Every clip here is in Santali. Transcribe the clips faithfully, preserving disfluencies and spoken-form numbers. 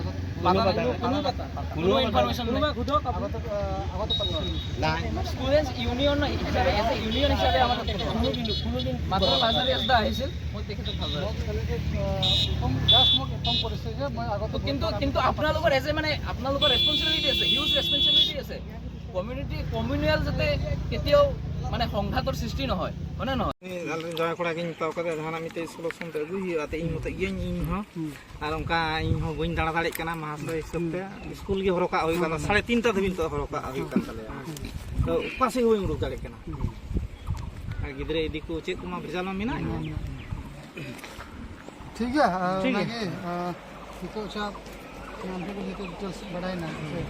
পাতা নাই, কোনো, কোনো পাতা, কোনো ইনফরমেশ্যন নাই। আগত, আহ, আগত পাতা নাই। নাই। ষ্টুডেণ্টছ ইউনিয়ন হিচাপে, এজ এ ইউনিয়ন হিচাপে আমাৰ কোনো দিন, কোনো দিন মাত্ৰ লাজাৰিয়াছ দা আহিছিল, মই তেখেতক ভাল পাওঁ। মোক এনেকে, আহ, ইনফৰ্ম, জাষ্ট মোক ইনফৰ্ম কৰিছে যে মই আগত কিন্তু, কিন্তু আপোনালোকৰ এজ এ, মানে, আপোনালোকৰ ৰেছপনচিবিলিটি আছে, হিউজ ৰেছপনচিবিলিটি আছে। কমিউনিটি, কমিউনিয়েল যাতে কেতিয়াও, মানে, সংঘাতৰ সৃষ্টি নহয়, হয়নে নহয়? ᱟᱞᱮ ᱡᱟᱶᱟᱭ ᱠᱚᱲᱟ ᱜᱤᱧ ᱢᱮᱛᱟᱣ ᱠᱟᱫᱮᱭᱟ, ᱡᱟᱦᱟᱱᱟᱜ ᱢᱤᱫᱴᱮᱡ ᱥᱚᱞᱩᱥᱚᱱ ᱛᱮ ᱟᱹᱜᱩᱭ ᱦᱩᱭᱩᱜᱼᱟ, ᱛᱮ ᱤᱧ ᱢᱚᱛᱚᱡ ᱜᱤᱭᱟᱹᱧ ᱤᱧ ᱦᱚᱸ᱾ ᱟᱨ ᱚᱱᱠᱟ ᱤᱧ ᱦᱚᱸ ᱵᱟᱹᱧ ᱫᱟᱬᱟ ᱫᱟᱲᱮᱭᱟᱜ ᱠᱟᱱᱟ ᱢᱟᱦᱟᱥᱚᱭ ᱦᱤᱥᱟᱹᱵ ᱛᱮ᱾ ᱥᱠᱩᱞ ᱜᱮ ᱦᱚᱨᱚᱜ ᱠᱟᱜ ᱦᱩᱭᱩᱜ ᱠᱟᱱᱟ, ᱥᱟᱲᱮ ᱛᱤᱱᱴᱟ ᱫᱷᱟᱹᱵᱤᱡ ᱱᱤᱛᱚᱜ ᱦᱚᱨᱚᱜ ᱠᱟᱜ ᱦᱩᱭᱩᱜ ᱠᱟᱱ ᱛᱟᱞᱮᱭᱟ᱾ ᱛᱚ ᱚᱠᱟ ᱥᱮᱫ ᱦᱚᱸ ᱵᱟᱹᱧ ᱩᱰᱩᱠ ᱫᱟᱲᱮᱭᱟᱜ ᱠᱟᱱᱟ᱾ ᱟᱨ ᱜᱤᱫᱽᱨᱟᱹ ᱤᱫᱤ ᱠᱚ ᱪᱮᱫ ᱠᱚᱢᱟ ᱵᱷᱮᱡᱟᱞ ᱢᱟ ᱢᱮᱱᱟᱜ ᱜᱮᱭᱟ᱾ ᱴᱷᱤᱠ ᱜᱮᱭᱟ, ᱟᱨ ᱴᱷᱤᱠ ᱜᱮᱭᱟ᱾ ᱚᱱᱟᱜᱮ, ᱟᱨ ᱱᱤᱛᱚᱜ ᱟᱪᱪᱷᱟ, ᱟᱢ ᱴᱷᱮᱱ ᱠᱷᱚᱱ ᱡᱚᱛᱚ ᱰᱤᱴᱮᱞᱥ ᱵᱟᱰᱟᱭᱮᱱᱟ, ᱦᱮᱸ ᱥᱮ?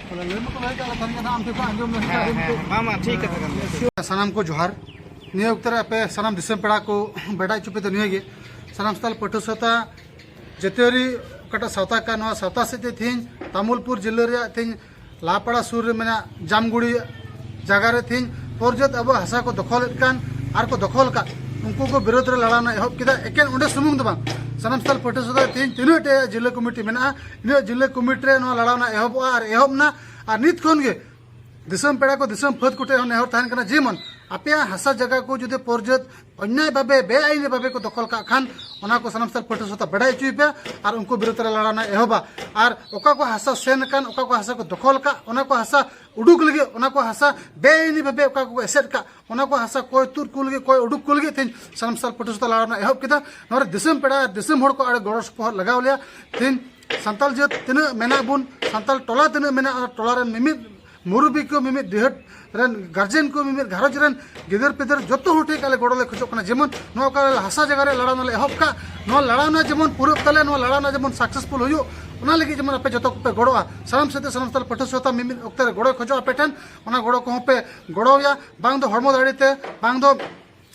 ᱵᱚᱞᱮ, ᱞᱟᱹᱭ ᱢᱟᱠᱚ ᱞᱟᱹᱭ ᱠᱟᱜ ᱞᱮ ᱛᱟᱦᱮᱱ ᱜᱮ, ᱟᱢ ᱴᱷᱮᱱ ᱠᱷᱚᱱ ᱟᱸᱡᱚᱢ ᱞᱮᱱ ᱠᱷᱟᱱ ᱦᱮᱸ, ᱟᱹᱰᱤ ᱦᱮᱸ, ᱢᱚᱡᱽ᱾ ᱦᱮᱸ, ᱢᱟ, ᱢᱟ, ᱴᱷᱤᱠ ᱠᱟᱛᱷᱟ ᱠᱟᱱ ᱜᱮᱭᱟ᱾ ᱥᱟᱱᱟᱢ ᱠᱚ ᱡᱚᱦᱟᱨ᱾ ᱱᱤᱭᱟᱹ ᱚᱠᱛᱚ ᱨᱮ ᱟᱯᱮ ᱥᱟᱱᱟᱢ ᱫᱤᱥᱚᱢ ᱯᱮᱲᱟ ᱠᱚ ᱵᱟᱰᱟᱭ ᱦᱚᱪᱚ ᱯᱮ ᱫᱚ ᱱᱤᱭᱟᱹ ᱜᱮ, ᱥᱟᱱᱟᱢ ᱥᱟᱱᱛᱟᱲ ᱯᱟᱹᱴᱷᱩᱣᱟᱹ ᱥᱟᱶᱛᱟ ᱡᱟᱹᱛᱤᱭᱟᱹᱨᱤ ᱚᱠᱟᱴᱟᱜ ᱥᱟᱶᱛᱟ ᱠᱟᱱ, ᱱᱚᱣᱟ ᱥᱟᱶᱛᱟ ᱥᱮᱫ ᱛᱮ ᱛᱮᱦᱮᱧ ᱛᱟᱢᱩᱞᱯᱩᱨ ᱡᱤᱞᱟᱹ ᱨᱮᱭᱟᱜ ᱛᱮᱦᱮᱧ ᱞᱟᱯᱟᱲᱟ ᱥᱩᱨ ᱨᱮ ᱢᱮᱱᱟᱜ ᱡᱟᱢᱜᱩᱲᱤ ᱡᱟᱭᱜᱟ ᱨᱮ ᱛᱮᱦᱮᱧ ᱯᱚᱨᱡᱟᱹᱛ ᱟᱵᱚ ᱦᱟᱥᱟ ᱠᱚ ᱫᱚᱠᱷᱚᱞᱮᱫ ᱠᱟᱱ ᱟᱨ ᱠᱚ ᱫᱚᱠᱷᱚᱞ ᱠᱟᱜ, ᱩᱱᱠᱩ ᱠᱚ ᱵᱤᱨᱳᱫᱷ ᱨᱮ ᱞᱟᱲᱟᱣ ᱨᱮᱱᱟᱜ ᱮᱦᱚᱵ ᱠᱮᱫᱟ᱾ ᱮᱠᱮᱱ ᱚᱸᱰᱮ ᱥᱩᱢᱩᱝ ᱫᱚ ᱵᱟᱝ, ᱥᱟᱱᱟᱢ ᱥᱟᱱᱛᱟᱲ ᱯᱟᱹᱴᱷᱩᱣᱟᱹ ᱥᱟᱶᱛᱟ ᱛᱮᱦᱮᱧ ᱛᱤᱱᱟᱹᱜ ᱴᱮ ᱡᱤᱞᱟᱹ ᱠᱚᱢᱤᱴᱤ ᱢᱮᱱᱟᱜᱼᱟ, ᱤᱱᱟᱹᱜ ᱡᱤᱞᱟᱹ ᱠᱚᱢᱤᱴᱤ ᱨᱮ ᱱᱚᱣᱟ ᱞᱟᱲᱟᱣ ᱨᱮᱱᱟᱜ ᱮᱦᱚᱵᱚᱜᱼᱟ ᱟᱨ ᱮᱦᱚᱵ ᱱᱟ᱾ ᱟᱨ ᱱᱤᱛ ᱠᱷᱚᱱ ᱜᱮ ᱫᱤᱥᱚᱢ ᱯᱮᱲᱟ ᱠᱚ, ᱫᱤᱥᱚᱢ ᱯᱷᱟᱹᱫ ᱠᱚᱴᱷᱮᱱ ᱦᱚᱸ ᱱᱮᱦᱚᱨ ᱛᱟᱦᱮᱱ ᱠᱟᱱᱟ, ᱡᱮᱢᱚᱱ ᱟᱯᱮᱭᱟᱜ ᱦᱟᱥᱟ ᱡᱟᱭᱜᱟ ᱠᱚ ᱡᱩᱫᱤ ᱯᱚᱨᱡᱟᱹᱛ ᱚᱱᱱᱭᱟᱭ ᱵᱷᱟᱵᱮ, ᱵᱮᱟᱭᱤᱱᱤ ᱵᱷᱟᱵᱮ ᱠᱚ ᱫᱚᱠᱷᱚᱞ ᱠᱟᱜ ᱠᱷᱟᱱ, ᱚᱱᱟ ᱠᱚ ᱥᱟᱱᱟᱢ ᱥᱟᱱᱛᱟᱲ ᱯᱟᱹᱴᱷᱩᱣᱟᱹ ᱥᱟᱶᱛᱟ ᱵᱟᱰᱟᱭ ᱦᱚᱪᱚᱭ ᱯᱮ ᱟᱨ ᱩᱱᱠᱩ ᱵᱤᱨᱩᱫᱷ ᱨᱮ ᱞᱟᱲᱟᱣ ᱨᱮᱱᱟᱜ ᱮᱦᱚᱵᱟ᱾ ᱟᱨ ᱚᱠᱟ ᱠᱚ ᱦᱟᱥᱟ ᱥᱮᱱ ᱟᱠᱟᱱ, ᱚᱠᱟ ᱠᱚ ᱦᱟᱥᱟ ᱠᱚ ᱫᱚᱠᱷᱚᱞ ᱠᱟᱜ, ᱚᱱᱟ ᱠᱚ ᱦᱟᱥᱟ ᱩᱰᱩᱠ ᱞᱟᱹᱜᱤᱫ, ᱚᱱᱟ ᱠᱚ ᱦᱟᱥᱟ ᱵᱮᱟᱭᱤᱱᱤ ᱵᱷᱟᱵᱮ ᱚᱠᱟ ᱠᱚ ᱮᱥᱮᱫ ᱠᱟᱜ, ᱚᱱᱟ ᱠᱚ ᱦᱟᱥᱟ ᱠᱚᱭ ᱛᱩᱫ ᱠᱚ ᱞᱟᱹᱜᱤᱫ, ᱠᱚᱭ ᱩᱰᱩᱠ ᱠᱚ ᱞᱟᱹᱜᱤᱫ ᱛᱮᱦᱮᱧ ᱥᱟᱱᱟᱢ ᱥᱟᱱᱛᱟᱲ ᱯᱟᱹᱴᱷᱩᱣᱟᱹ ᱥᱟᱶᱛᱟ ᱞᱟᱲᱟᱣ ᱨᱮᱱᱟᱜ ᱮᱦᱚᱵ ᱠᱮᱫᱟ᱾ ᱱᱚᱣᱟ ᱨᱮ ᱫᱤᱥᱚᱢ ᱯᱮᱲᱟ ᱟᱨ ᱫᱤᱥᱚᱢ ᱦᱚᱲ ᱠᱚ ᱟᱹᱰᱤ ᱜᱚᱲᱚ ᱥᱚᱯᱚᱦᱚᱫ ᱞᱟᱜᱟᱣ ᱞᱮᱭᱟ᱾ ᱛᱮᱦᱮᱧ ᱥᱟᱱᱛᱟᱲ ᱡᱟᱹᱛ ᱛᱤᱱᱟᱹᱜ ᱢᱮᱱᱟᱜ ᱵᱚᱱ, ᱥᱟᱱᱛᱟᱲ ᱴᱚᱞᱟ ᱛᱤᱱᱟᱹᱜ ᱢᱮᱱᱟᱜᱼᱟ, ᱚᱱᱟ ᱴᱚᱞᱟ ᱨᱮᱱ ᱢᱤᱢᱤᱫ ᱢᱩᱨᱩᱵᱤ ᱠᱚ, ᱢᱤᱢᱤᱫ ᱰᱤᱦᱟᱹᱛ ᱨᱮᱱ ᱜᱟᱨᱡᱮᱱ ᱠᱚ, ᱢᱤᱢᱤᱫ ᱜᱷᱟᱨᱚᱸᱡᱽ ᱨᱮᱱ ᱜᱤᱫᱟᱹᱨ ᱯᱤᱫᱟᱹᱨ ᱡᱚᱛᱚ ᱦᱚᱲ ᱴᱷᱮᱱ ᱟᱞᱮ ᱜᱚᱲᱚ ᱞᱮ ᱠᱷᱚᱡᱚᱜ ᱠᱟᱱᱟ᱾ ᱡᱮᱢᱚᱱ ᱱᱚᱣᱟ ᱚᱠᱟ ᱦᱟᱥᱟ ᱡᱟᱭᱜᱟ ᱨᱮ ᱞᱟᱲᱟᱣ ᱱᱟᱞᱮ ᱮᱦᱚᱵ ᱠᱟᱜ, ᱱᱚᱣᱟ ᱞᱟᱲᱟᱣ ᱱᱟ ᱡᱮᱢᱚᱱ ᱯᱩᱨᱟᱹᱜ ᱛᱟᱞᱮ, ᱱᱚᱣᱟ ᱞᱟᱲᱟᱣ ᱱᱟ ᱡᱮᱢᱚᱱ ᱥᱟᱠᱥᱮᱥᱯᱷᱩᱞ ᱦᱩᱭᱩᱜ, ᱚᱱᱟ ᱞᱟᱹᱜᱤᱫ ᱡᱮᱢᱚᱱ ᱟᱯᱮ ᱡᱚᱛᱚ ᱠᱚᱯᱮ ᱜᱚᱲᱚᱜᱼᱟ᱾ ᱥᱟᱱᱟᱢ ᱥᱮᱫ ᱛᱮ ᱥᱟᱱᱟᱢ ᱥᱟᱱᱛᱟᱲ ᱯᱟᱹᱴᱷᱩᱣᱟᱹ ᱥᱟᱶᱛᱟ ᱢᱤᱢᱤᱫ ᱚᱠᱛᱮ ᱨᱮ ᱜᱚᱲᱚᱭ ᱠᱷᱚᱡᱚᱜᱼᱟ ᱟᱯᱮ ᱴᱷᱮᱱ, ᱚᱱᱟ ᱜᱚᱲᱚ ᱠᱚᱦᱚᱸ ᱯᱮ ᱜᱚᱲᱚᱣᱟᱭᱟ, ᱵᱟᱝ ᱫᱚ ᱦᱚᱲᱢᱚ ᱫᱟᱲᱮ ᱛᱮ, ᱵᱟᱝ ᱫᱚ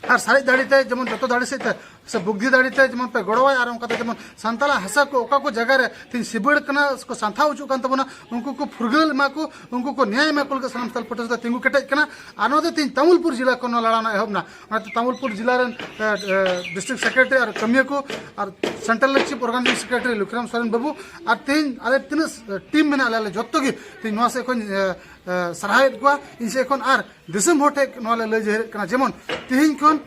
ᱟᱨ ᱥᱟᱨᱮᱡ ᱫᱟᱲᱮ ᱛᱮ, ᱡᱮᱢᱚᱱ ᱡᱚᱛᱚ ᱫᱟᱲᱮ ᱥᱮᱫ ᱛᱮ ᱥᱮ ᱵᱩᱫᱽᱫᱷᱤ ᱫᱟᱲᱮ ᱛᱮ ᱡᱮᱢᱚᱱ ᱯᱮ ᱜᱚᱲᱚᱣᱟᱭ, ᱟᱨ ᱚᱱᱠᱟᱛᱮ ᱡᱮᱢᱚᱱ ᱥᱟᱱᱛᱟᱲᱟᱜ ᱦᱟᱥᱟ ᱠᱚ ᱚᱠᱟ ᱠᱚ ᱡᱟᱭᱜᱟ ᱨᱮ ᱛᱮᱦᱮᱧ ᱥᱤᱵᱟᱹᱲ ᱠᱟᱱᱟ, ᱥᱮ ᱠᱚ ᱥᱟᱱᱛᱷᱟᱣ ᱦᱚᱪᱚᱜ ᱠᱟᱱ ᱛᱟᱵᱚᱱᱟ, ᱩᱱᱠᱩ ᱠᱚ ᱯᱷᱩᱨᱜᱟᱹᱞ ᱮᱢᱟ ᱠᱚ, ᱩᱱᱠᱩ ᱠᱚ ᱱᱮᱭᱟᱭ ᱮᱢᱟ ᱠᱚ ᱞᱟᱹᱜᱤᱫ ᱥᱟᱱᱟᱢ ᱥᱟᱱᱛᱟᱲ ᱯᱟᱹᱴᱷᱩᱣᱟᱹ ᱥᱟᱶᱛᱮ ᱛᱤᱸᱜᱩ ᱠᱮᱴᱮᱡ ᱠᱟᱱᱟ᱾ ᱟᱨ ᱱᱚᱣᱟ ᱫᱚ ᱛᱮᱦᱮᱧ ᱛᱟᱢᱩᱞᱯᱩᱨ ᱡᱮᱞᱟ ᱠᱷᱚᱱ ᱱᱚᱣᱟ ᱞᱟᱲᱟᱣᱱᱟ ᱮᱦᱚᱵ ᱮᱱᱟ᱾ ᱚᱱᱟᱛᱮ ᱛᱟᱢᱩᱞᱯᱩᱨ ᱡᱮᱞᱟ ᱨᱮᱱ, ᱮ, ᱮ, ᱰᱤᱥᱴᱨᱤᱠᱴ ᱥᱮᱠᱨᱮᱴᱟᱨᱤ ᱟᱨ ᱠᱟᱹᱢᱤᱭᱟᱹ ᱠᱚ ᱟᱨ central chip organising secretary Lokhiram Soren ᱵᱟᱹᱵᱩ ᱟᱨ ᱛᱮᱦᱮᱧ ᱟᱞᱮ ᱛᱤᱱᱟᱹᱜ, ᱮ, ᱴᱤᱢ ᱢᱮᱱᱟᱜ ᱞᱮᱭᱟ, ᱟᱞᱮ ᱡᱚᱛᱚ ᱜᱮ ᱛᱮᱦᱮᱧ ᱱᱚᱣᱟ ᱥᱮᱫ ᱠᱷᱚᱱ, ᱮ, ᱮ, ᱥᱟᱨᱦᱟᱣᱮᱫ ᱠᱚᱣᱟ ᱤᱧ ᱥᱮᱫ ᱠᱷᱚᱱ᱾ ᱟᱨ ᱫᱤᱥᱚᱢ ᱦᱚᱲ ᱴᱷᱮᱱ ᱱᱚᱣᱟ ᱞᱮ ᱞᱟᱹᱭ ᱡᱟᱦᱮᱨᱮᱫ ᱠᱟᱱᱟ, ᱡᱮᱢᱚᱱ ᱛᱮᱦᱮᱧ ᱠᱷᱚᱱ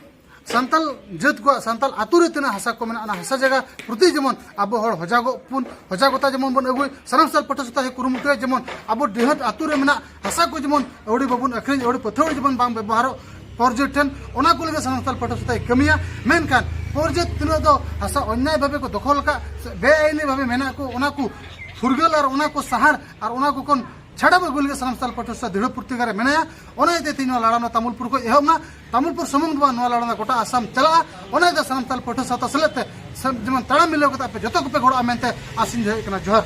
ᱥᱟᱱᱛᱟᱞ ᱡᱟᱹᱛ ᱠᱚᱣᱟᱜ, ᱥᱟᱱᱛᱟᱞ ᱟᱛᱳ ᱨᱮ ᱛᱤᱱᱟᱹᱜ ᱦᱟᱥᱟ ᱠᱚ ᱢᱮᱱᱟᱜᱼᱟ, ᱚᱱᱟ ᱦᱟᱥᱟ ᱡᱟᱭᱜᱟ ᱯᱨᱚᱛᱤ ᱡᱮᱢᱚᱱ ᱟᱵᱚ ᱦᱚᱲ ᱦᱚᱡᱟᱜᱚᱜ ᱵᱚᱱ, ᱦᱚᱡᱟᱜᱚᱛᱟ ᱡᱮᱢᱚᱱ ᱵᱚᱱ ᱟᱹᱜᱩᱭ, ᱥᱟᱱᱟᱢ ᱥᱟᱱᱛᱟᱲ ᱯᱟᱹᱴᱷᱩᱣᱟᱹ ᱥᱟᱶᱛᱟ ᱦᱚᱸ ᱠᱩᱨᱩᱢᱩᱴᱩᱭᱟ, ᱡᱮᱢᱚᱱ ᱟᱵᱚ ᱰᱤᱦᱟᱹᱛ ᱟᱛᱳ ᱨᱮ ᱢᱮᱱᱟᱜ ᱦᱟᱥᱟ ᱠᱚ ᱡᱮᱢᱚᱱ ᱟᱹᱣᱲᱤ ᱵᱟᱵᱚᱱ ᱟᱹᱠᱷᱨᱤᱧ, ᱟᱹᱣᱲᱤ ᱯᱟᱹᱛᱷᱟᱹᱣᱲᱤ ᱡᱮᱢᱚᱱ ᱵᱟᱝ ᱵᱮᱵᱚᱦᱟᱨᱚᱜ ᱯᱚᱨᱡᱚᱴᱚᱱ, ᱚᱱᱟ ᱠᱚ ᱞᱟᱹᱜᱤᱫ ᱥᱟᱱᱟᱢ ᱥᱟᱱᱛᱟᱲ ᱯᱟᱹᱴᱷᱩᱣᱟᱹ ᱥᱟᱶᱛᱟᱭ ᱠᱟᱹᱢᱤᱭᱟ᱾ ᱢᱮᱱᱠᱷᱟᱱ ᱯᱚᱨᱡᱚᱴ ᱛᱤᱱᱟᱹᱜ ᱫᱚ ᱦᱟᱥᱟ ᱚᱱᱭᱟᱭ ᱵᱷᱟᱵᱮ ᱠᱚ ᱫᱚᱠᱷᱚᱞ ᱟᱠᱟᱫ ᱥᱮ ᱵᱮᱟᱭᱤᱱᱤ ᱵᱷᱟᱵᱮ ᱢᱮᱱᱟᱜ ᱠᱚ, ᱚᱱᱟ ᱠᱚ ᱯᱷᱩᱨᱜᱟᱹᱞ ᱟᱨ ᱚᱱᱟ ᱠᱚ ᱥᱟᱦᱟᱨ ᱟᱨ ᱚᱱᱟ ᱠᱚ ᱠᱷᱚᱱ ᱪᱷᱟᱰᱟᱣ ᱟᱹᱜᱩ ᱞᱟᱹᱜᱤᱫ ᱥᱟᱱᱟᱢ ᱥᱟᱱᱛᱟᱲ ᱯᱟᱹᱴᱷᱩᱣᱟᱹ ᱥᱟᱶᱛᱟ ᱫᱤᱲᱦᱟᱹ ᱯᱨᱚᱛᱤᱜᱟ ᱨᱮ ᱢᱮᱱᱟᱭᱟ᱾ ᱚᱱᱟ ᱤᱭᱟᱹᱛᱮ ᱛᱮᱦᱮᱧ ᱱᱚᱣᱟ ᱞᱟᱲᱟᱣᱱᱟ ᱛᱟᱢᱩᱞᱯᱩᱨ ᱠᱷᱚᱱ ᱮᱦᱚᱵ ᱮᱱᱟ᱾ ᱛᱟᱢᱩᱞᱯᱩᱨ ᱥᱩᱢᱩᱝ ᱫᱚ ᱵᱟᱝ, ᱱᱚᱣᱟ ᱞᱟᱲᱟᱣᱱᱟ ᱜᱚᱴᱟ ᱟᱥᱟᱢ ᱪᱟᱞᱟᱜᱼᱟ᱾ ᱚᱱᱟ ᱤᱭᱟᱹᱛᱮ ᱥᱟᱱᱟᱢ ᱥᱟᱱᱛᱟᱲ ᱯᱟᱹᱴᱷᱩᱣᱟᱹ ᱥᱟᱶᱛᱟ ᱥᱮᱞᱮᱫ ᱛᱮ ᱥᱮ-, ᱡᱮᱢᱚᱱ ᱛᱟᱲᱟᱢ ᱢᱤᱞᱟᱹᱣ ᱠᱟᱛᱮ ᱟᱯᱮ ᱡᱚᱛᱚ ᱠᱚᱯᱮ ᱜᱚᱲᱚᱜᱼᱟ ᱢᱮᱱᱛᱮ ᱟᱥᱤᱧ ᱫᱚᱦᱚᱭᱮᱫ ᱠᱟᱱᱟ᱾ ᱡᱚᱦᱟᱨ᱾